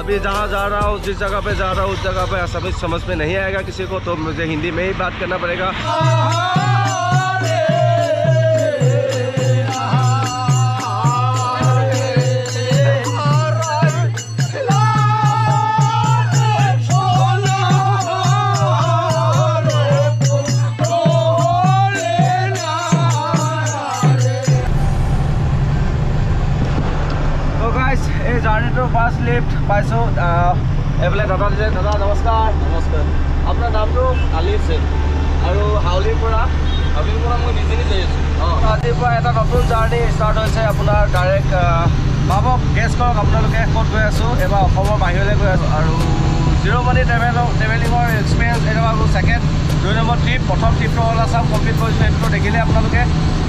अभी जहाँ जा रहा हूँ, जिस जगह पे जा रहा हूँ उस जगह पे समझ समझ में नहीं आएगा किसी को, तो मुझे हिंदी में ही बात करना पड़ेगा। জাৰ্ণিটোৰ ফাৰ্ষ্ট লিফ্ট পাইছোঁ। এইফালে দাদা দিছে। দাদা নমস্কাৰ। নমস্কাৰ। আপোনাৰ নামটো? আলি হুছেইন। আৰু হাউলিৰ পৰা? হাউলিৰ পৰা মই নিজে নিজে আহিছোঁ। অঁ, আজিৰ পৰা এটা নতুন জাৰ্ণি ষ্টাৰ্ট হৈছে আপোনাৰ। ডাইৰেক্ট ভাবক, গেছ কৰক আপোনালোকে ক'ত গৈ আছোঁ। এইবাৰ অসমৰ বাহিৰলৈ গৈ আছোঁ আৰু জিৰ' মানি ট্ৰেভেলিঙৰ এক্সপিৰিয়েঞ্চ এইটো আৰু ছেকেণ্ড 2 নম্বৰ ট্ৰিপ। প্ৰথম ট্ৰিপটো অল আছাম কমপ্লিট কৰিছোঁ, সেইটোতো দেখিলে আপোনালোকে।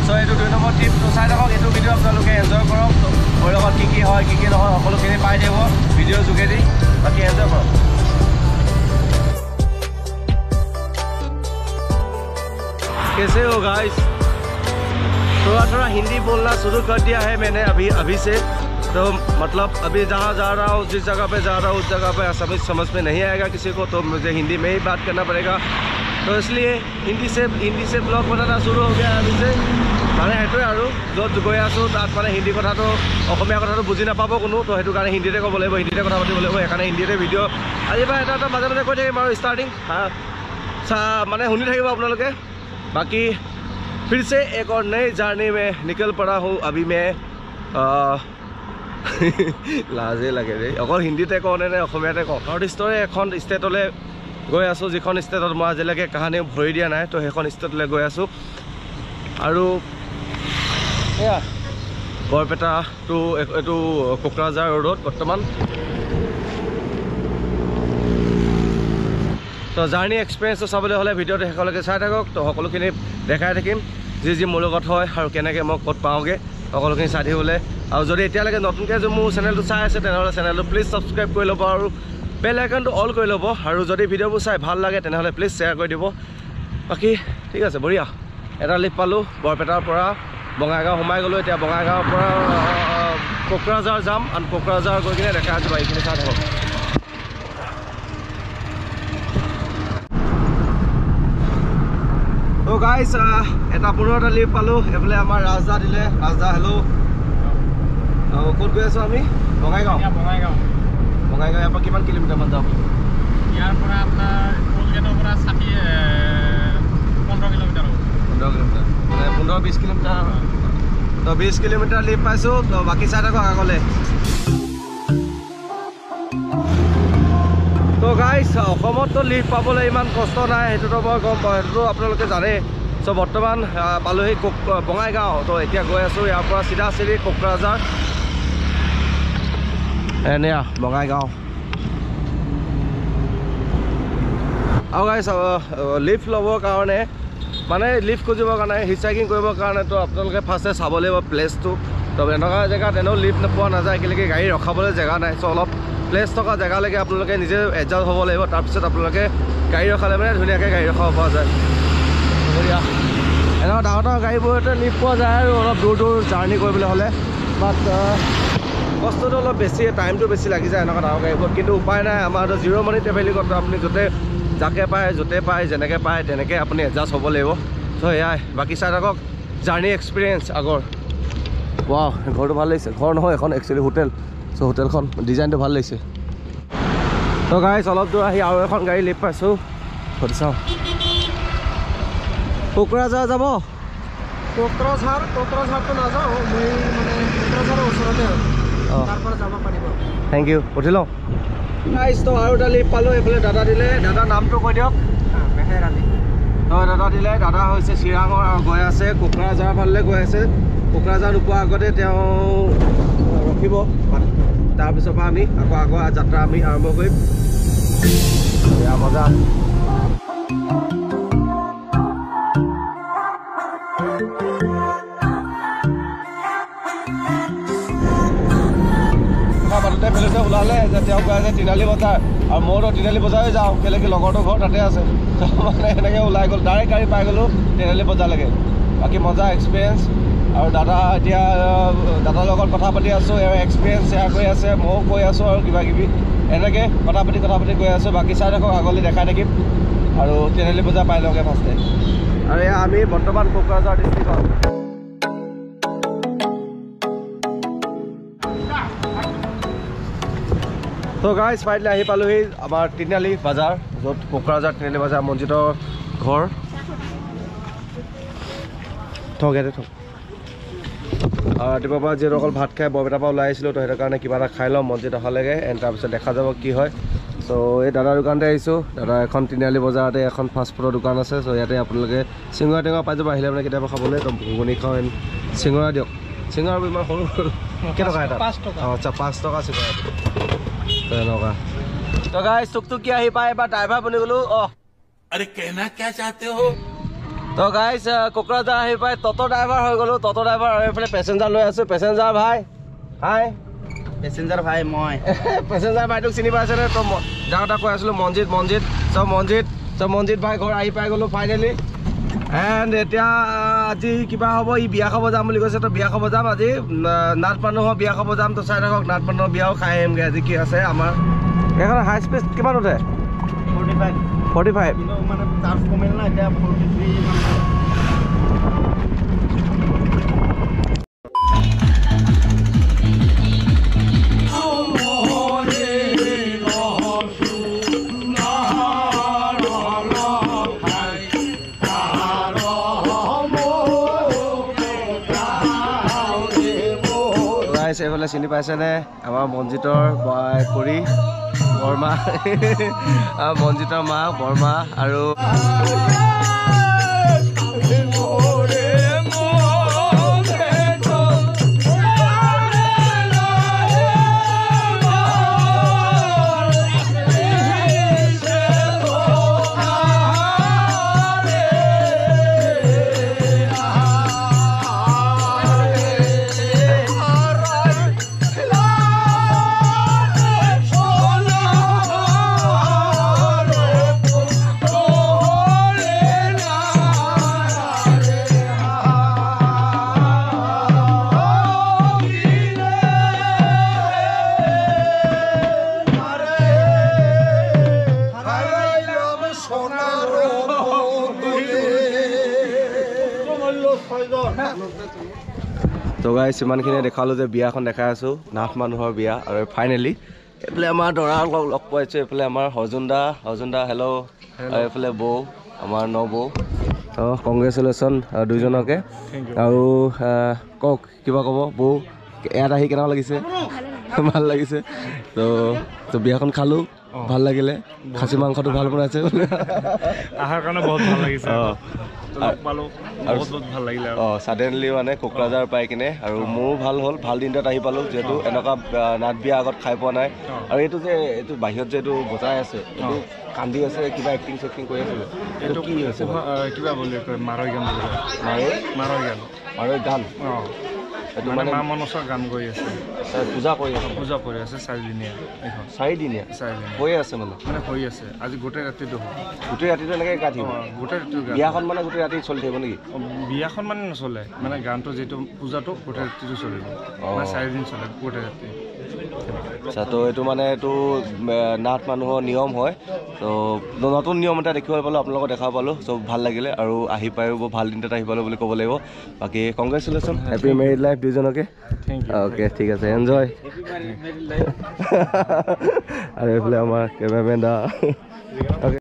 চ' এইটো 2 নম্বৰ ট্ৰিপটো চাই থাকক, এইটো ভিডিঅ' আপোনালোকে এনজয় কৰক। মোৰ লগত কি কি হয় কি কি নহয় সকলোখিনি পাই থাকিব ভিডিঅ'ৰ যোগেদি। বাকী এনজয় কৰক। कैसे हो गाइस? थोड़ा थोड़ा हिंदी बोलना शुरू कर दिया है मैंने अभी अभी से। तो मतलब अभी जहाँ जा रहा हूँ, जिस जगह पे जा रहा हूँ उस जगह पे समझ समझ में नहीं आएगा किसी को, तो मुझे हिंदी में ही बात करना पड़ेगा। तो इसलिए हिंदी से ब्लॉग बनाना शुरू हो गया अभी से। মানে সেইটোৱে আৰু য'ত গৈ আছোঁ তাত মানে হিন্দী কথাটো, অসমীয়া কথাটো বুজি নাপাব কোনো, তো সেইটো কাৰণে হিন্দীতে ক'ব লাগিব, হিন্দীতে কথা পাতিব লাগিব। সেইকাৰণে হিন্দীতে ভিডিঅ' আজিৰ পৰা এটা এটা মাজে মাজে কৈ থাকিম আৰু ষ্টাৰ্টিং মানে শুনি থাকিব আপোনালোকে। बाकी फिर से एक और नई जर्नी में निकल पड़ा हूँ अभी मैं। লাজে লাগে দেই, অকল হিন্দীতে কওঁ নে অসমীয়াতে কওঁ। নৰ্থ ইষ্টৰে এখন ষ্টেটলৈ গৈ আছোঁ, যিখন ষ্টেটত মই আজিলৈকে কাহানিও ভৰি দিয়া নাই, তো সেইখন ষ্টেটলৈ গৈ আছোঁ। আৰু এয়া বৰপেটা টু এইটো কোকৰাঝাৰ ৰোডত বৰ্তমান। তো জাৰ্ণি এক্সপিৰিয়েঞ্চটো চাবলৈ হ'লে ভিডিঅ'টো শেষলৈকে চাই থাকক। তো সকলোখিনি দেখাই থাকিম, যি যি মোৰ লগত হয় আৰু কেনেকৈ মই ক'ত পাওঁগৈ সকলোখিনি চাই থাকিবলৈ। আৰু যদি এতিয়ালৈকে নতুনকৈ যদি মোৰ চেনেলটো চাই আছে তেনেহ'লে চেনেলটো প্লিজ ছাবস্ক্ৰাইব কৰি ল'ব আৰু বেল আইকনটো অল কৰি ল'ব। আৰু যদি ভিডিঅ'বোৰ চাই ভাল লাগে তেনেহ'লে প্লিজ শ্বেয়াৰ কৰি দিব। বাকী ঠিক আছে, বঢ়িয়া। এটা লিফ্ট পালোঁ, বৰপেটাৰ পৰা বঙাইগাঁও সোমাই গ'লোঁ। এতিয়া বঙাইগাঁৱৰ পৰা কোকৰাঝাৰ যাম আৰু কোকৰাঝাৰ গৈ কিনে দেখা আছোঁ। বাকীখিনি চাই থাকক। তো গাইছ, এটা 15টা লিফ্ট পালোঁ। এইফালে আমাৰ ৰাজদা দিলে। ৰাজদা হেল্ল'। ক'ত গৈ আছোঁ আমি? বঙাইগাঁও। বঙাইগাঁও। বঙাইগাঁও ইয়াৰ পৰা কিমান কিলোমিটাৰমান যাম? ইয়াৰ পৰা আপোনাৰ টোলগেটৰ পৰা 15 কিলোমিটাৰ হ'ব। 15 কিলোমিটাৰ মানে 15-20 কিলোমিটাৰ। তো 20 কিলোমিটাৰ লিফ্ট পাইছোঁ। তো বাকী চাই থাকক আগলৈ। তো গাইছ, অসমততো লিফ্ট পাবলৈ ইমান কষ্ট নাই, সেইটোতো মই গম পাওঁ, সেইটোতো আপোনালোকে জানেই। চ' বৰ্তমান পালোহি বঙাইগাঁও। তো এতিয়া গৈ আছোঁ ইয়াৰ পৰা চিধা চিধি কোকৰাঝাৰ। এনেয়া বঙাইগাঁও। আৰু গাইছ, লিফ্ট ল'বৰ কাৰণে মানে লিফ্ট খুজিবৰ কাৰণে, হিটচাইকিং কৰিবৰ কাৰণেতো আপোনালোকে ফাৰ্ষ্টে চাব লাগিব প্লেচটো। তো এনেকুৱা জেগাত এনেও লিফ্ট পোৱা নাযায়, কেলেকি গাড়ী ৰখাবলৈ জেগা নাই। চ' অলপ প্লেচ থকা জেগালৈকে আপোনালোকে নিজে এডজাষ্ট হ'ব লাগিব। তাৰপিছত আপোনালোকে গাড়ী ৰখালে মানে ধুনীয়াকৈ গাড়ী ৰখাব পৰা যায়। বঢ়িয়া। এনেকুৱা ডাঙৰ ডাঙৰ গাড়ীবোৰতে লিফ্ট পোৱা যায় আৰু অলপ দূৰ দূৰ জাৰ্ণি কৰিবলৈ হ'লে। বাট কষ্টটো অলপ বেছি, টাইমটো বেছি লাগি যায় এনেকুৱা ডাঙৰ গাড়ীবোৰত। কিন্তু উপায় নাই, আমাৰ জিৰ' মানি ট্ৰেভেলিঙত আপুনি য'তে যাকে পায়, য'তে পায়, যেনেকৈ পায় তেনেকৈ আপুনি এডজাষ্ট হ'ব লাগিব। চ' সেয়াই, বাকী চাই থাকক জাৰ্ণি এক্সপিৰিয়েঞ্চ আগৰ। ৱাও, ঘৰটো ভাল লাগিছে। ঘৰ নহয় এখন একচুৱেলি হোটেল। চ' হোটেলখন ডিজাইনটো ভাল লাগিছে। তো গাইছ, অলপ দূৰ আহি আৰু এখন গাড়ী লিফ্ট পাইছোঁ। সুধি চাওঁ, কোকৰাঝাৰ যাব? কোকৰাঝাৰ, কোকৰাঝাৰটো নাযাওঁ মই, মানে কোকৰাঝাৰৰ ওচৰতে, তাৰ পৰা যাব পাৰিব। Thank U. উঠি লওঁ গাইছ। তো আৰু এটা লিফ্ট পালোঁ। এইফালে দাদা দিলে। দাদাৰ নামটো কৈ দিয়ক। মেহেৰ আলী। তো দাদা দিলে। দাদা হৈছে চিৰাঙৰ আৰু গৈ আছে কোকৰাঝাৰ ফালে গৈ আছে। কোকৰাঝাৰ নোপোৱাৰ আগতে তেওঁ ৰখিব, তাৰপিছৰ পৰা আমি আকৌ আগৰ যাত্ৰা আমি আৰম্ভ কৰিম। মজা। মাতোতে মেলোতে ওলালে যে তেওঁ গৈ আছে তিনালী বজাৰ, আৰু মইতো তিনালী বজাৰে যাওঁ, কেলেকি লগৰটো ঘৰ তাতে আছে। মানে সেনেকৈ ওলাই গ'ল, ডাইৰেক্ট গাড়ী পাই গ'লোঁ তিনালী বজাৰলৈকে। বাকী মজা এক্সপিৰিয়েঞ্চ। আৰু দাদা এতিয়া দাদাৰ লগত কথা পাতি আছোঁ, এক্সপিৰিয়েঞ্চ শ্বেয়াৰ কৰি আছে, ময়ো কৈ আছোঁ আৰু কিবা কিবি এনেকৈ কথা পাতি গৈ আছোঁ। বাকী চাই থাকক, আগলৈ দেখাই থাকিম। আৰু তিনিআলি বজাৰ পাই লওঁগৈ ফাৰ্ষ্টে। আৰু এয়া আমি বৰ্তমান কোকৰাঝাৰ ডিষ্ট্ৰিক্টত। তো গাইজ ফাইনেলি আহি পালোহি আমাৰ তিনিআলি বজাৰ, য'ত কোকৰাঝাৰ তিনিআলি বজাৰ মঞ্জিতৰ ঘৰ। থওক ইয়াতে থওক। আৰু ৰাতিপুৱাৰ পৰা যিহেতু অকল ভাত খাই বৰপেটাৰ পৰা ওলাই আহিছিলোঁ, তো সেইটো কাৰণে কিবা এটা খাই লওঁ মঞ্জিত অহালৈকে, এণ্ড তাৰপিছত দেখা যাব কি হয়। চ' এই দাদাৰ দোকানতে আহিছোঁ। দাদা এখন তিনিআলি বজাৰতে এখন ফাষ্টফুডৰ দোকান আছে। চ' ইয়াতে আপোনালোকে চিঙৰা টিঙৰা পাই যাব, আহিলে মানে কেতিয়াবা খাবলৈ। তো ঘুগুনি খাওঁ এণ্ড চিঙৰা দিয়ক। চিঙৰাবোৰ ইমান সৰু সৰু, কেইটকা এটা? অঁ আচ্ছা, 5 টকা চিঙৰাটো, তেনেকুৱা। তো গাইজ টুকটুকি আহি পাই এবাৰ ড্ৰাইভাৰ বনি গ'লোঁ। অঁ আৰে কেনা ক্যা চাহতে হো। তো গাইজ কোকৰাঝাৰ আহি পাই টটো ড্ৰাইভাৰ হৈ গ'লোঁ। টটো ড্ৰাইভাৰ আৰু এইফালে পেচেঞ্জাৰ লৈ আছোঁ। পেচেঞ্জাৰ ভাই, হাই। পেচেঞ্জাৰ ভাই মই। পেচেঞ্জাৰ ভাইটোক চিনি পাইছেনে? তো যাৰ কথা কৈ আছিলোঁ, মঞ্জিত। মঞ্জিত চ' মঞ্জিত চ' মঞ্জিত ভাই ঘৰ আহি পাই গ'লোঁ ফাইনেলি। এণ্ড এতিয়া আজি কিবা হ'ব, ই বিয়া খাব যাম বুলি কৈছে, তো বিয়া খাব যাম আজি। নাথ মানুহৰ বিয়া খাব যাম, তো চাই থাকক নাথ মানুহৰ বিয়াও খাই আহিমগৈ আজি। কি আছে আমাৰ এইখন হাই স্পীড কিমান উঠে? 45। 45 মানে চাৰ্জ কমিল না এতিয়া 43। এইফালে চিনি পাইছেনে আমাৰ মঞ্জিতৰ খুৰী বৰমা, মঞ্জিতৰ মা বৰমা। আৰু তো গাইজ ইমানখিনিয়ে দেখালোঁ যে বিয়াখন দেখাই আছোঁ, নাথ মানুহৰ বিয়া। আৰু ফাইনেলি এইফালে আমাৰ দৰাক লগ পাইছোঁ। এইফালে আমাৰ অৰ্জুন দা, অৰ্জুন দা হেল্ল'। আৰু এইফালে বৌ, আমাৰ নবৌ। তো কংগ্ৰেচুলেশ্যন দুইজনকে। আৰু কওক কিবা ক'ব বৌ, ইয়াত আহি কেনেকুৱা লাগিছে? ভাল লাগিছে। তো বিয়াখন খালোঁ, ভাল লাগিলে। খাচী মাংসটো ভাল বনাইছে, অহাৰ কাৰণে বহুত ভাল লাগিছে। অঁ ছাডেনলি মানে কোকৰাঝাৰ পাই কিনে আৰু মোৰো ভাল হ'ল, ভাল দিনটোত আহি পালোঁ, যিহেতু এনেকুৱা নাট বিয়া আগত খাই পোৱা নাই। আৰু এইটো যে এইটো বাহিৰত যে এইটো বজাই আছে, এইটো কান্দি আছে, কিবা এক্টিং চেক্টিং কৰি আছে, এইটো কি হৈছে? কিবা বুলি কয়, মাৰৈ গান। মাৰৈ গান। মাৰৈ গান। অঁ এইটো মানে মা মনসা গান গৈ আছে, পূজা কৰি আছে। পূজা কৰি আছে চাৰিদিনীয়া। এইখন চাৰিদিনীয়া? চাৰিদিনীয়া হৈ আছে মানে, মানে হৈ আছে আজি গোটেই ৰাতিটো। গোটেই ৰাতিটো এনেকৈ গাই থাকিব? গোটেই ৰাতিটো। বিয়াখন মানে গোটেই ৰাতি চলি থাকিব নেকি? বিয়াখন মানে নচলে, মানে গানটো যিটো পূজাটো গোটেই ৰাতিটো চলিব, মানে চাৰিদিন চলে গোটেই ৰাতি। আচ্ছা, তো এইটো মানে এইটো নাথ মানুহৰ নিয়ম হয়। তো নতুন নিয়ম এটা দেখিবলৈ পালোঁ, আপোনালোকক দেখা পালোঁ, চব ভাল লাগিলে। আৰু আহি পায়ো বৰ ভাল দিনটোত আহি পালোঁ বুলি ক'ব লাগিব। বাকী কংগ্ৰেচুলেশ্যন, হেপী মেৰিড লাইফ দুইজনকে। অ'কে ঠিক আছে, এনজয়। আৰু এইফালে আমাৰ কেমেৰামেন দা। অ'কে।